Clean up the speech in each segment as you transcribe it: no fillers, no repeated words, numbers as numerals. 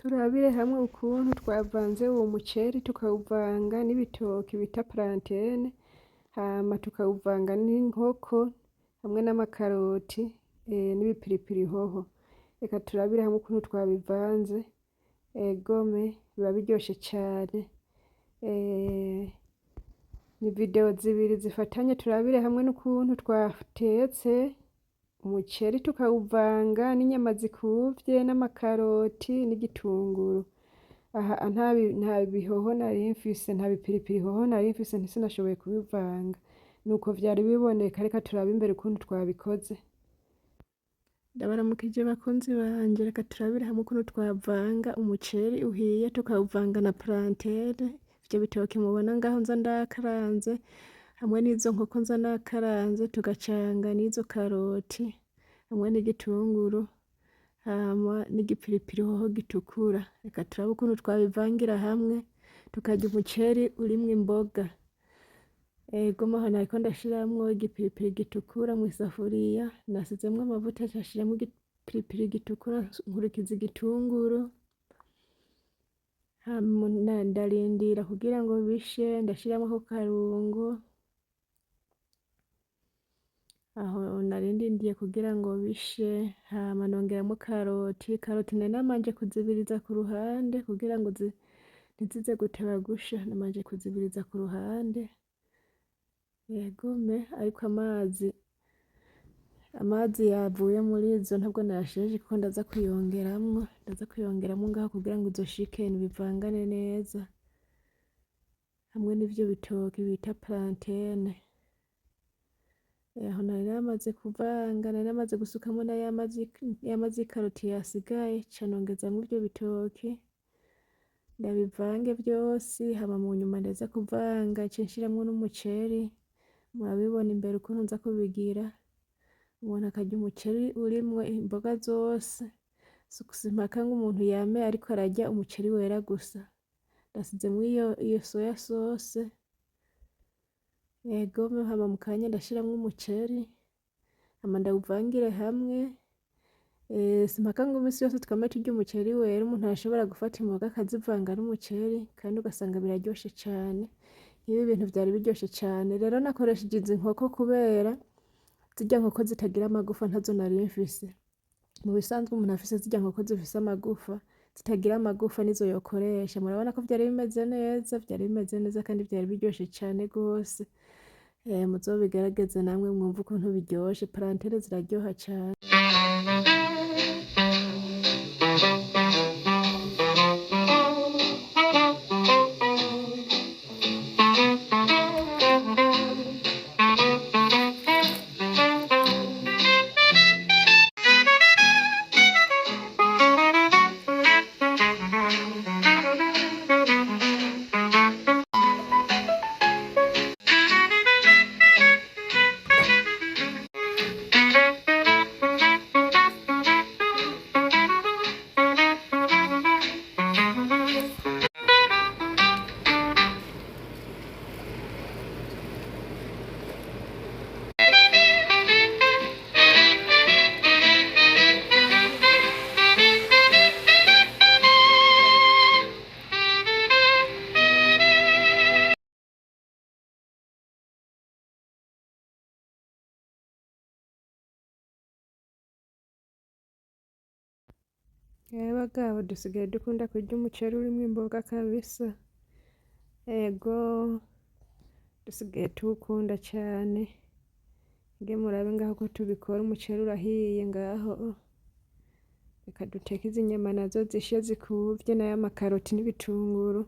Turabire hamwe ukuntu twavanze uwo muceri tukawuvanga n'ibitoki bita plantain, hama tukawuvanga n'inkoko hamwe n'amakaroti n'ibipiripiri hoho. Reka turabire hamwe ukuntu twabivanze, egome biba biryoshe cane. Ni video zibiri zifatanye, turabire hamwe n'ukuntu twatetse umuceri tukawuvanga n'inyama zikuvye n'amakaroti n'igitunguru. Aha nta bihoho nari mfise, nta bipiripiri hoho nari mfise, sinashoboye kubivanga. Nuko vyari biboneka, reka turabe imbere ukuntu twabikoze. Ndabaramukije bakunzi banje, reka turabire hamwe ukuntu twavanga umuceri uhiye tukawuvanga na plantain, ivyo bitoki mubona ngaho nza ndakaranze, hamwe n'izo nkoko nza nakaranze, tugacanga n'izo karoti, hamwe n'igitunguru, hama n'igipiripiri hoho gitukura. Reka turabe ukuntu twabivangira hamwe, tukarya umuceri urimwo imboga. Ego aho nariko ndashiramwo igipiripiri gitukura mw'isafuriya, nasizemwo amavuta nca nshiramwo igipiripiri gitukura, nkurikiza igitunguru, hama ndarindira kugira ngo bishe, ndashiramwo ako karungo, aho nari ndindiye kugira ngo bishe, hama nongeramwo karoti. Karoti nari namanje kuzibiriza ku ruhande kugira ngo ntizize guteba gusha, namanje kuzibiriza ku ruhande. Yegome ariko amazi yavuye muri izo ntabwo nayasheje kuko ndaza kuyongeramwo, ndaza kuyongeramwo ngaho kugira ngo izo chicken bivangane neza hamwe n'ivyo bitoki bita plantain. Aho nari namaze kuvanga, nari namaze gusukamwo na ya mazi y'ikaroti yasigaye, nca nongezamwo ivyo bitoki, ndabivange vyose, hama mu nyuma ndaza kuvanga nce nshiramwo n'umuceri. Murabibona imbere ukuntu nza kubigira, umuntu akarya umuceri urimwo imboga zose, simpaka ngo umuntu yame ariko ararya umuceri wera gusa. Ndasizemwo iyo soya sauce, egome hama mu kanya ndashiramwo umuceri, hama ndawuvangire hamwe. Simpaka ngo imisi yose twame turya umuceri wera, umuntu arashobora gufata imboga akazivanga n'umuceri kandi ugasanga biraryoshe cane. Nk'ibi bintu vyari biryoshe cane. Rero nakoresheje izi nkoko kubera zirya nkoko zitagira amagufa ntazo nari mfise. Mu bisanzwe umuntu afise zirya nkoko zifise amagufa, zitagira amagufa nizo yokoresha. Murabona ko vyari bimeze neza, vyari bimeze neza kandi vyari biryoshe cane gose. Muzobigerageze namwe mwumve ukuntu biryoshe, plantain ziraryoha cane. Bagabo dusigaye dukunda kurya umuceri urimwo imboga kabisa. Ego dusigaye tuwukunda cane. Nge murabe ngaho ko tubikora, umuceri urahiye ngaho. Reka duteke izi nyama nazo zishe zikuvye n'aya makaroti n'ibitunguru.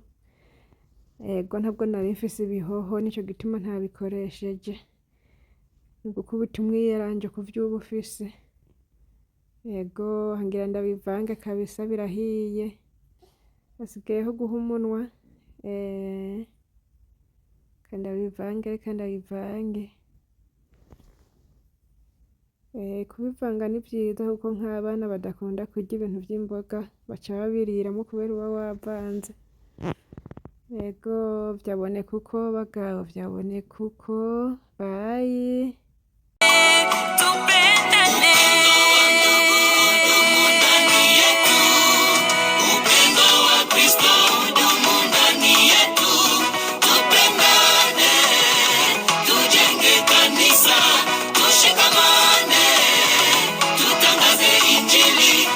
Ego ntabwo nari mfise ibihoho nico gituma ntabikoresheje. Ni ugukubita umwiyeranje kuvyo uba ufise. Ego ngira ndabivange kabisa birahiye. Hasigayeho guha umunwa. Reka ndabivange, reka ndabivange. Kubivanga ni vyiza kuko nk'abana badakunda kurya ibintu vy'imboga baca babiriramwo kubera uba wavanze. Ego vyaboneka uko bagabo, vyaboneka uko. Bye. Tupendane. Shh.